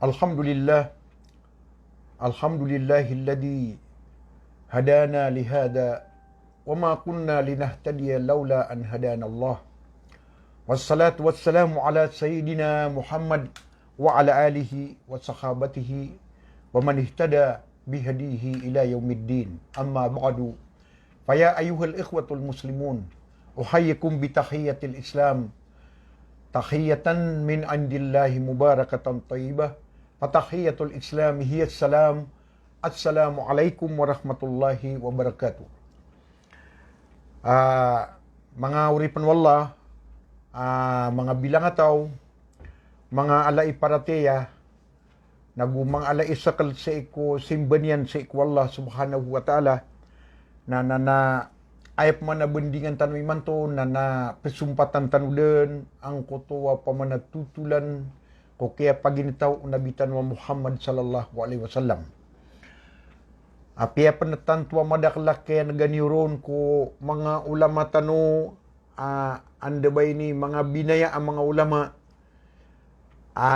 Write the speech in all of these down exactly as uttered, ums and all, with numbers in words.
Alhamdulillah. Alhamdulillahilladhi hadana lihadha wa ma kunna linahtadiya laula an hadana Allah. Wassalatu wassalamu ala sayyidina Muhammad wa ala alihi wa sahabatihi wa man ihtada bihadihi ila yaumiddin. Amma ba'du. Faya ayyuhal ikhwatul muslimun, uhayyikum bi tahiyyatil Islam, tahiyatan min indillahi mubarakatan tayyibah. Fa tahiyyatul Islam hiya salam. Assalamu alaikum warahmatullahi wabarakatuh. Ah, manga oripen o Allah, ah, manga bilangataw, manga ala i paratiyaya, nago manga ala i sekel sii ko simba niyan sii ko Allah subhanahu wa ta'ala, na, na, na, aya pman a bandingan tano imanto, na, na pesompatan tano den angkoto a pman a totolan ko kiyapaginetaw o Nabi tano a Muhammad sallallahu alaihi wasallam. Apiya pn tanto a madakel a kiyanegani ron ko manga ulama tano, a, anda ba ini manga binaya a manga ulama, a,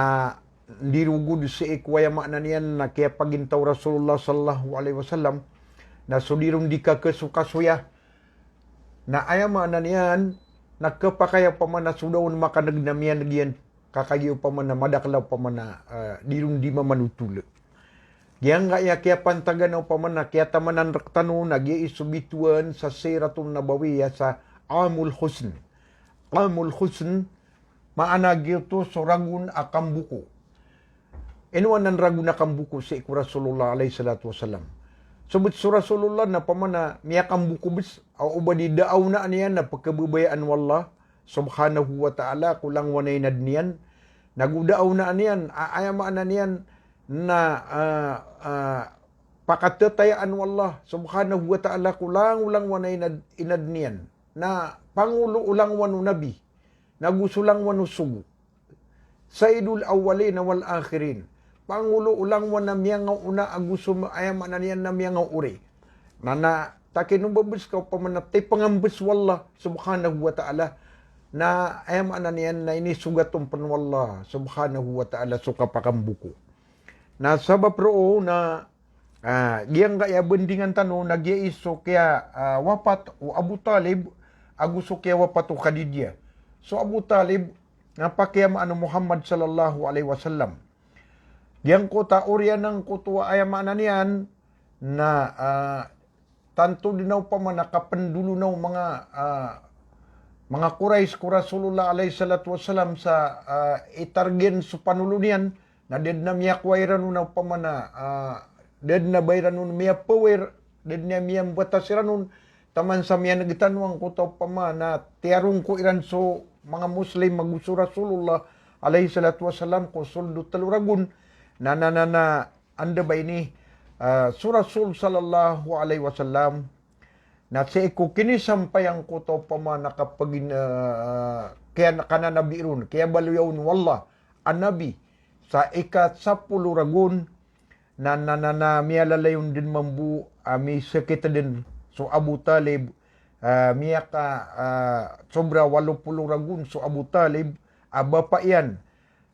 ndirogod sii ko aya maana niyan na kiyapaginetaw o Rasulullah sallallahu alaihi wasallam, na so di ron di kakesokasoya, na aya maana niyan na kepakay a pman a so da on makaneg na miyaneg iyan, ka kagiya opama na madakel a opama na, eh, di ron di mamanotol. Giyangkaya kiyapantagan a opama na kiyatamanan rektano na giya i so bitowan sa Siratun Nabawiyah sa Amul Huzn. Amul Huzn, maana giyoto so ragon a kamboko. Ino anan ragon a kamboko sii ko Rasulullah alayhis salatu wassalam. So bet so Rasulullah na opama na miyakamboko bes, a o ba di daawnaan iyan na pekababayaan o Allah subhanahu wa ta'ala ko langowan a inad niyan. Nago daawnaan iyan, a, aya maana niyan na, ah, ah, pakatetayaan o Allah subhanahu wa ta'ala ko langolangowan a inad, inad niyan. Na pangolo o langowan o Nabi, nago so langowan o sogo. Sayyidul awwalin wal akhirin. Pangolo o langowan a miyangaoona ago so ma-, aya maana niyan na miyangaori. Na, na, takino ba bes ka opama na tipengambes o Allah subhanahu wa ta'ala. Na aya maana niyan na inisogat on pen o Allah subhanahu wa ta'ala so kapakamboko. Na sabap roo na, ah, giyangkaya bandingan tano na giya i so kiya, ah, wapat o Abu Talib, ago so kiya wapat o Khadijah. So Abu Talib, na pakiyamaan o Muhammad sallallahu alayhi wasallam. Giyangkoto a oriyan angkoto a aya maana niyan na, ah, tanto den a opama na kapendolona o manga, ah, manga Quraysh ko Rasulullah alayhis salatu wassalam sa, ah, itargen so panolon iyan, na da den a miyakowa iran on a opama na, ah, da den a ba iran on miyapower, da den a miyambatas iran on, taman sa miyaneg tano angkoto a opama na tiyarongko iran so manga Muslim ago so Rasulullah alayhis salatu wassalam ko soled o telo ragon, na, na, na, na, anda ba ini, ah, so Rasul sallallahu alayhi wasallam, na sii ko kinisampay angkoto a opama na kapagin-, ah, kiya-, kananabi ron, kiyabaloya on o Allah a Nabi, sa ikasapolo ragon, na, na, na, na miyalalayon den mambo, ah, misekit den so Abu Talib, ah, miyaka, ah, sobra walo polo ragon so Abu Talib, a bapa iyan,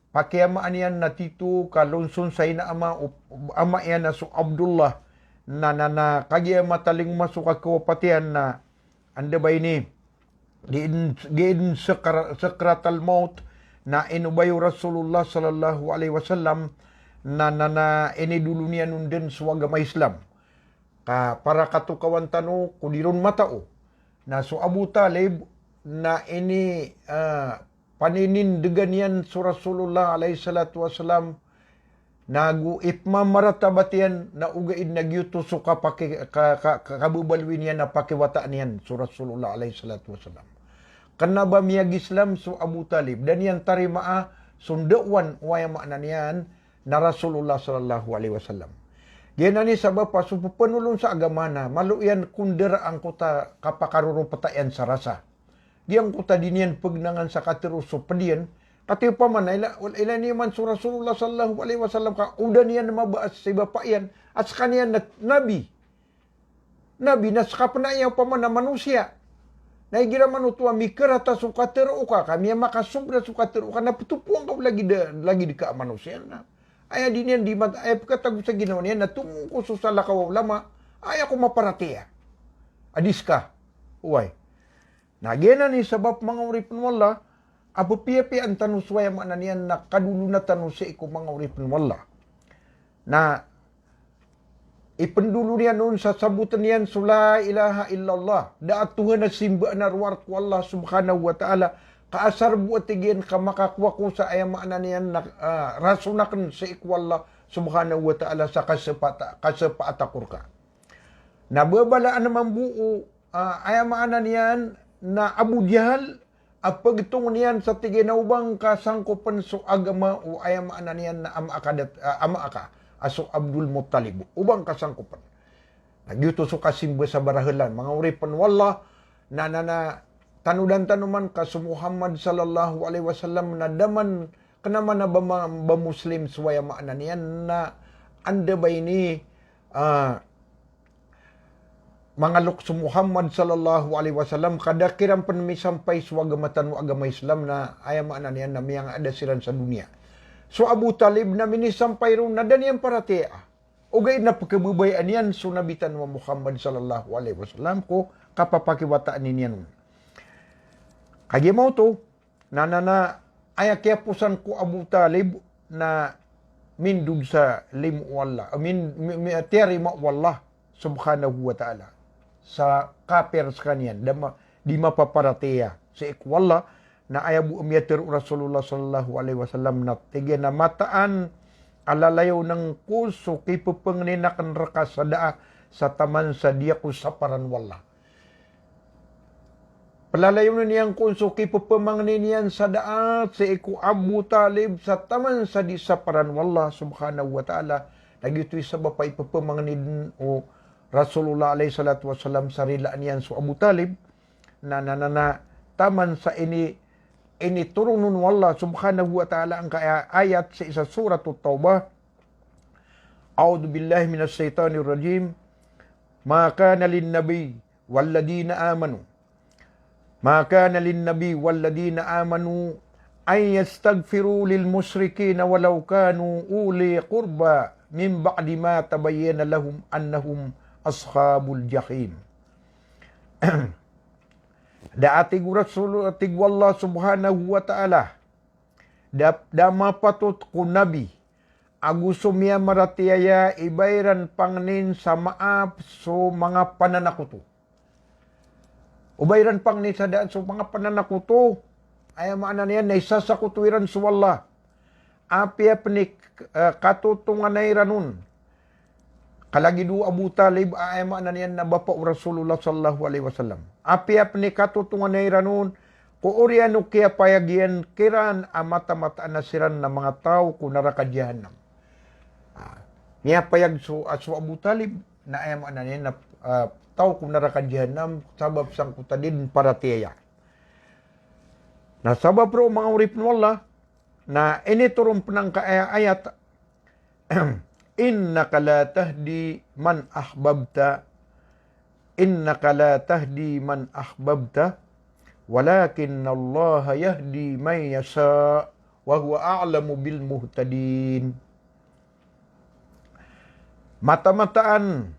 pakiyamaan iyan na tito ka lonson sa ina ama, o ama iyan a so Abdullah, na, na, na kagiya matalingoma so kakawapat iyan na anda ba ini, giya den, giya den sakra-, sakratal maut, na inobay o Rasulullah sallallahu alayhi wasallam, na, na, na inidolon iyan on den so agama Islam. Ka para katokawan tano ko di ron matao, na so Abu Talib na ini, ah, paninindegan iyan so Rasulullah alayhis salatu wassalam, nago ipmamaratabat iyan na ogaid na giyoto so kapaki-, ka-, ka-, ka-, kababaloy niyan a pakiwataan iyan so Rasulullah alayhis salatu wassalam. Kena ba miyag-Islam so Abu Talib, da niyan tarimaa so ndaowan o aya maana niyan na Rasulullah sallallahu alayhi wasallam. Giyanan i sabap a so pepanolon sa agama na malo iyan ko ndara angkoto a kapakaroropetaa iyan sa rasa. Giyangkoto a di niyan pegnangan sa katero so ped iyan. Katii opama na ila, ila niyo man so Rasulullah sallallahu alayhi wasallam ka o da niyan mabaas si bapa iyan a sekaniyan na nabi. Nabi na seka pen aya opama na manosiya. Na igira man oto a mikarata so katero ka, ka miyamakasobra so katero ka, na petopoan ka o lagid, lagid ka a manosiya na aya di niyan di mat-, aya pekatago sa ginawa niyan na tomongko so salakaw a ulama, aya ko maparatiyaya a di seka. Oway. Na giyanan i sabap, manga oripen o Allah, a pepiyapiyaan tano so aya maana niyan na kadolona tano sii ko, manga oripen o Allah. Na ipendolo niyan on sa saboten iyan so la ilaha illallah. Da a Tohan a simbaan a rowar ko Allah subhanahu wa ta'ala. Ka asar bo a tig iyan ka makakowa ko sa aya maana niyan na, ah, rason aken sii ko Allah subhanahu wa ta'ala sa kasepaat, kasepaat ako reka. Na bebalaan mambo o, ah, aya maana niyan na Abu Jahal, a pegetong iyan sa tig iyan a o ba ngka sangkopen so agama o aya maana niyan na ama aka dat-, ah, ama aka, a so Abdul Muttalib. O ba ngka sangkopen. Na giyoto so kasimba sa barahelan, manga oripen o Allah, na, na, na, tanodan tano man ka so Muhammad sallallahu alaihi wasallam na da man, kena man a ba ma-, ba Muslim so aya maana niyan na anda ba ini, ah, mangalok so Muhammad sallallahu alaihi wasallam, ka da kiran pen misampay so agama tano a agama Islam na aya maana niyan na miyangaada siran sa doniya. So Abu Talib na minisampay ron na da niyan paratiyaya. Ogaid na pekebabayaan iyan so Nabi tano a Muhammad sallallahu alaihi wasallam ko kapapakiwataan iyan on. Kagiya maoto, na, na, na, aya kiyaposan ko Abu Talib na mindod sa limo o Allah, min-, mi-, mi-, tiyarima o Allah subhanahu wa ta'ala sa kapir sekaniyan, da ma-, di mapaparatiyaya sii ko Allah, na aya bo a miyatero o Rasulullah sallallahu alaihi wasallam na tig iyan a mataan a lalayonen ko so kipepengnin aken reka sa daa sa taman sa di ako saparan o Allah. Pelalayonen iyan kon so kipepemangnin iyan sa daa sii ko Abu Talib sa taman sa di saparan o Allah subhanahu wa ta'ala. Na giyoto i sabap a ipepemangnin o Rasulullah alaihi salatu wasalam sa rilaan iyan so Abu Talib. Na, na, na, na, taman sa ini, initoron on o Allah subhanahu wa ta'ala angkaya ayat sii sa Surat At-Taubah. A'udhu billahi minash shaitanir rajim. Ma kana lin nabi walladhina amanu. Ma kana lin nabi walladhina amanu an yastaghfiru lil mushrikina walau kanu uli qurba min ba'di ma tabayyana lahum annahum ashabul jahim. Da a tig o Rasul, tig o Allah subhanahu wa ta'ala, da, da mapatot ko Nabi ago so miyamaratiyaya i ba iran pangnin sa maap so manga pananakoto. O ba iran pangnin sa daan so manga pananakoto, aya maana niyan na isasakoto iran so Allah. Apiya pen i, eh, katotonganay iran on. Kalagid o Abu Talib a aya maana niyan na bapa o Rasulullah sallallahu alaihi wasallam. Apiya pen i katotonganay iran on, ko oriyan o kiyapayag iyan kiran a matamataan a siran na manga taw ko naraka jahannam. Ah, miyapayag so, ah, so Abu Talib na aya maana niyan na, ah, taw ko naraka jahannam sabap sangkoto a di den paratiyaya. Na sabap roo, manga oripen o Allah, na initoron pen angkaya ayat, innaka la tahdi man ahbabta, innaka la tahdi man ahbabta, walakinnallaha yahdi man yasha, wa huwa a'lamu bil muhtadin. Matamataan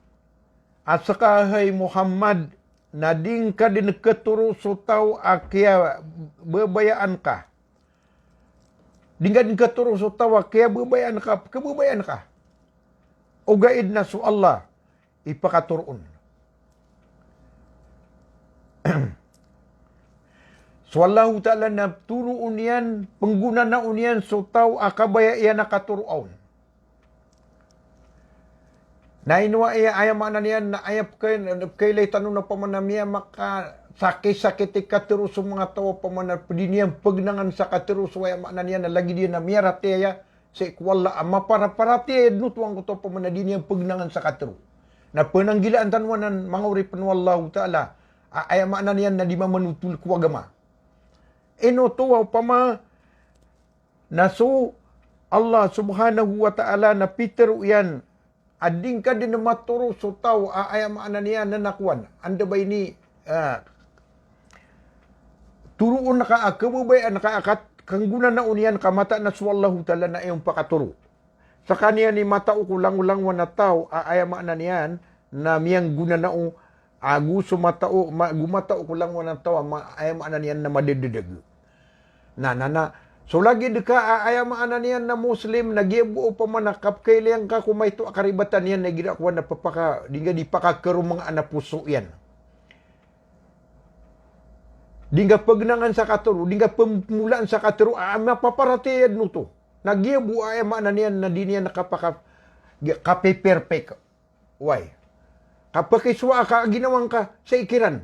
a seka, hay Muhammad, na di ngka den ketoro so taw a kiyababayaan ka. Di ngka den ketoro so taw a kiyababayaan ka, kebabayaan ka. Ogaid na so Allah i pakatoroon. So Allahu Ta'ala na toroon iyan, penggonanaon iyan so taw a kabaya iyan a katoroa on. Na ino aya, aya maana niyan na aya pekay-, pekaylay tano na opama na miyamakasakisakit i katero so manga taw a opama na ped iyan pegnangan sa katero so aya maana niyan na lagid iyan a miyaratiyaya sii ko Allah a maparaparatiyaya den oto angkoto a opama na di niyan pegnangan sa katero. Na penanggilaan tano anan, manga oripen o Allahu Ta'ala, a aya maana niyan na di mamanotol ko agama. Ino oto a opama na so Allah subhanahu wa ta'ala na pitero iyan a di ngka den matoro so taw a aya maana niyan na nakowan. Anda ba ini, ah, toroon ka a kababayaan ka a kat-, kanggonanao niyan ka mataan a so Allahu Ta'ala na aya on pakatoro. Skaniyan i matao ko langolangowan a taw a aya maana niyan na miyanggonanao ago so matao, ma-, go matao ko langowan a taw a ma-, aya maana niyan na madadadag. Na, na, na, so lagid ka a aya maana niyan na Muslim, na giya bo opama na kapkailay angka ko maito a karibatan iyan na igira kowan na pepaka-, di ngka di pakakeromangaan a poso iyan. Di ngka pegenangan sa katero, di ngka pemolaan sa katero, a, mapaparatiyaya den oto. Na giya bo aya maana niyan na di niyan kapaka-, gi-, kapeperpek. Way. Kapakisowa ka a ginawa ngka sii kiran.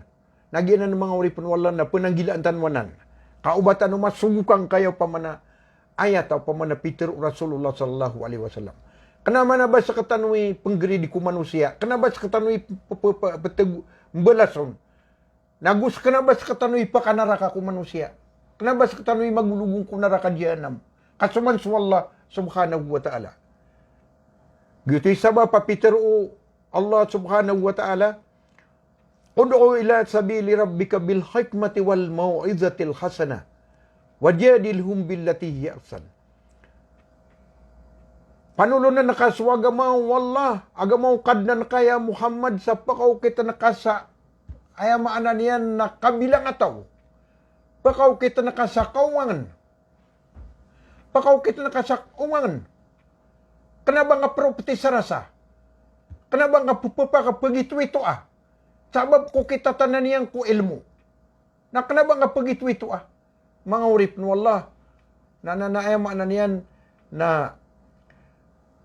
Na giyanan manga oripen o Allah na penanggilaan tano anan. Ka oba tano masogok angkaya opama na ayat a opama na pitero o Rasulullah sallallahu alaihi wasallam. Kena ba na ba sekatano i penggeridi ko manosiya. Kena ba sekatano i pe-, pe-, pe-, peteg-, mbalason. Na go sekena ba sekatano i pakanaraka ko manosiya. Kena ba sekatano i magologong ko naraka jahannam. Ka so man so Allah subhanahu wa ta'ala. Giyoto i sabap a pitero o Allah subhanahu wa ta'ala, "Ud'u ila sabili rabbika bil hikmati wal mau'izatil hasanah, wajadilhum billati hiya ahsan." Panolonen ka so agama o Allah, agama o Kadnan ka ya Muhammad, sa pekaokitan ka sa, aya maana niyan na kabilangataw. Pekaokitan ka sa kaongangen. Pekaokitan ka sa kaongangen. Kena ba ngka peropeti sa rasa. Kena ba ngka pepaka pegitoitoa. Sabap ko kitatanan iyan ko ilmo. Na kena ba ngka pegitoitoa. Manga oripen o Allah. Na, na, na, aya maana niyan na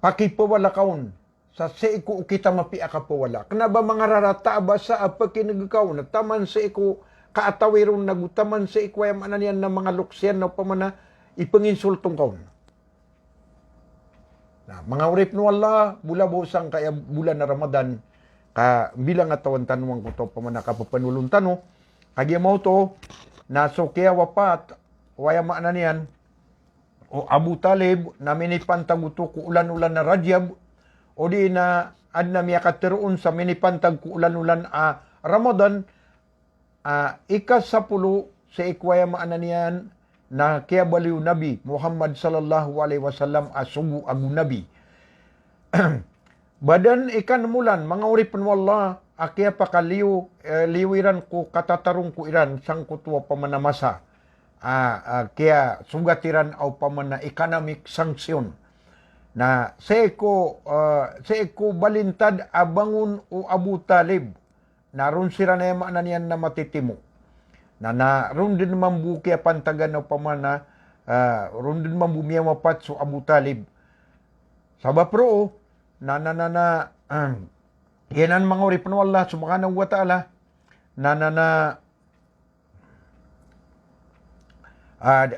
pakipawala ka on sa sii ko okit a mapiya a kapawala. Kena ba mangararata a basa a pekineg ka on, taman sii ko kaatawi ron, na go taman sii ko aya maana niyan na manga loks iyan na opama na ipenginsolto ngka on. Na, manga oripen o Allah, bola bo sangkaya bolan a Ramadan, ka bilangatawan tano angkoto opama na kapepanolon tano, kagiya maoto, na so kiyawapat o aya maana niyan, o Abu Talib, na minipantag oto ko olan-olan a Rajab, odi na aden a miyakatero on sa minipantag ko olan-olan a Ramadan, a, ika sapolo sii ko aya maana niyan na kiyabaloy o Nabi Muhammad sallallahu alaihi wasallam a sogo ago Nabi. Ba den ika nem olan, manga oripen o Allah, a kiyapakaliyo, eh, liyo iran ko katatarongko iran sangkoto opama na masa a, a, kiyasogat iran a opama na economic sanction. Na sii ko, eh, sii ko balintad a bangon o Abu Talib, na ron siran aya maana niyan na matitimo. Na, na ron den mambo kiyapantagan a opama na, eh, ron den mambo miyawapat so Abu Talib. Sabap roo, na, na, na, na, giyanan manga oripen o Allah subhanahu wa ta'ala, na, na, na, a, da,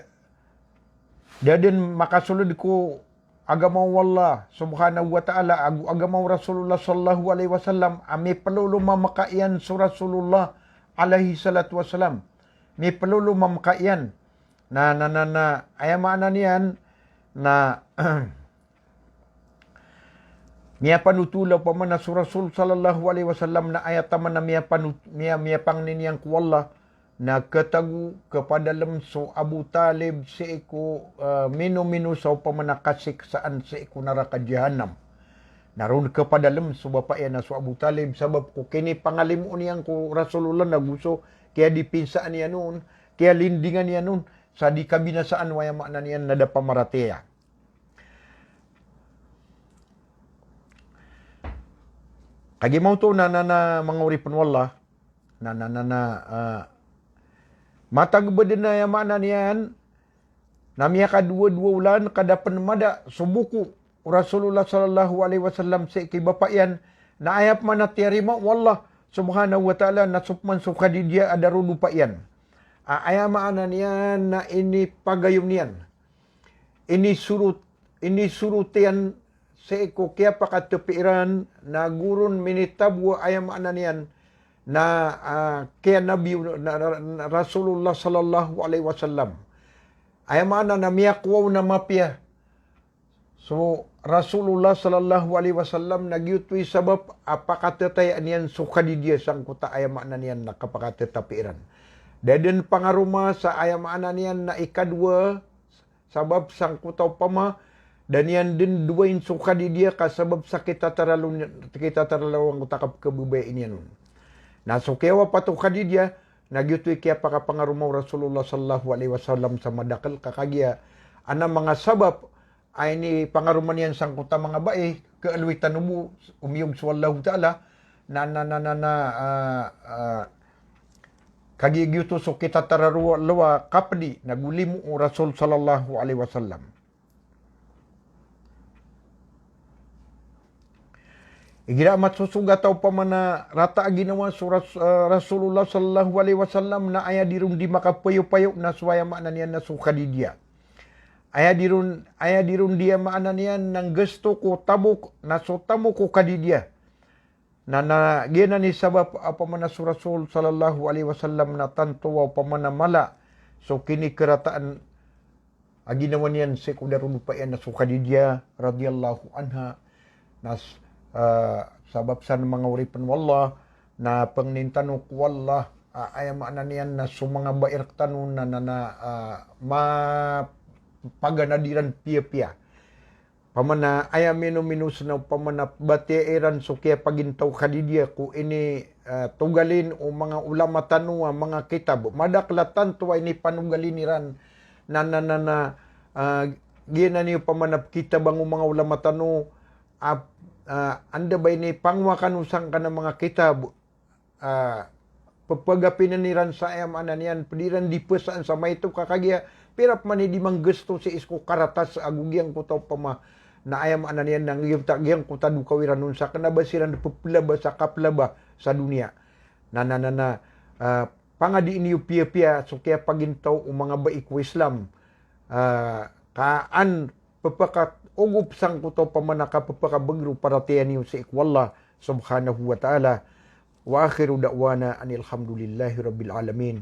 da den makasoled ko agama o Allah subhanahu wa ta'ala, ago agama o Rasulullah sallallahu alaihi wasallam, a mipeloloma maka iyan so Rasulullah alaihi salatu wasalam. Mipeloloma maka iyan. Na, na, na, na, aya maana niyan, na, miyapanotol a opama na so Rasul sallallahu alaihi wasallam na aya taman a miyapanot-, miya-, miyapangni niyan ko Allah, na ketago kepadalem so Abu Talib sii ko, eh, minomino sa opama na kasiksaan sii ko naraka jahannam. Na ron kepadalem so bapa iyan a so Abu Talib, sabap ko kinipangalimo niyan ko Rasulullah na go so kiyadipinsaan iyan on, kiyalindingan iyan on, sa di kabinasaan o aya maana niyan na da pamaratiyaya. Kagiya maoto na, na, na, manga oripen o Allah, na, na, na, na, ah, matag ba den aya maana niyan, na miyakadowa-dowa olan ka da pen mada so boko o Rasulullah sallallahu alaihi wasallam sii ki bapa iyan, na aya pman a tiyarima o Allah subhanahu wa ta'ala na so pman so Khadijah a darodopa iyan. A, aya maana niyan na inipagayon iyan. Inisorot, inisorot iyan sii ko kiyapakatepi iran, na go ron minitabo a aya maana niyan na, ah, kiyanabi, na, na, na Rasulullah sallallahu alaihi wasallam. Aya maana na miyakowa on a mapiya so Rasulullah sallallahu alaihi wasallam, na giyoto i sabap a pakatetayaan iyan so Khadijah sangkoto a aya maana niyan na kapakatetepi iran. Da dn pangaroma sa aya maana niyan na ikadowa, sabap sangkoto a opama da niyan dn dowain so Khadijah ka sabap sa kitataralo-, kitataralo angkoto a kapkhababayai niyan on. Na so kiyawapat o Khadijah, na giyoto i kiyapakapangaroma o Rasulullah sallallahu alaihi wasallam sa madakl ka kagiya adn a manga sabap a inipangaroma niyan sangkoto a manga bai, kaaloy tano bo, omiyog so Allahu Ta'ala, na, na, na, na, na, ah, ah, kagiya giyoto so kitataralo a kapdi, na golimo o Rasul sallallahu alaihi wasallam. Igira a masosogat a opama na rata a ginawa so Ras-, ah, Rasulullah sallallahu alaihi wasallam na aya di ron di makapayopayo na so aya maana niyan na so Khadijah. Aya di ron, aya di ron di aya maana niyan na nggasto ko tamok, na so tamok o Khadijah. Na, na, giyanan i sabap a opama na so Rasul sallallahu alaihi wasallam na tanto a opama na mala so kinikharataan a ginawa niyan sii ko darodopa iyan na so Khadijah radhiyallahu anha. Na s-, ah, sabap san manga oripn o Allah, na pangnin tano ko Allah, ah, aya maana niyan na so manga bai rktano na, na, na, ah, mapaganad iran piyapiya. Opama na aya minominos na opama na batiya iran so kiyapagintaw o Khadijah ko ini, ah, togalin o manga ulama tano a manga kitab. Madakl a tanto a inipanogalin iran na, na, na, na, ah, giyanan i opama na kitab angko manga ulama tano, ah, ah, anda ba inipangowa kano sangkanan a manga kitab, ah, pphagapinn iran sa aya maana niyan, pd iran di psaan sa maito ka kagiya pira pman i di manggasto sii ko karatas ago giyangkoto a opama na aya maana niyan na giyangkoto a dokaw iran on sa kna ba siran pplaba sa kaplaba sa doniya. Na, na, na, na, ah, pangadiin iyo piyapiya so kiyapagintaw o manga bai ko Islam. Ah, ka an pphakaogop sangkoto a opama na kappakabagr o paratiyaya niyo sii ko Allah subhanahu wa ta'ala. Wa akhiru da'wana anil hamdulillahi rabbil alamin.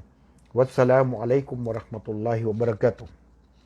Wassalamu alaikum warahmatullahi wabarakatuh.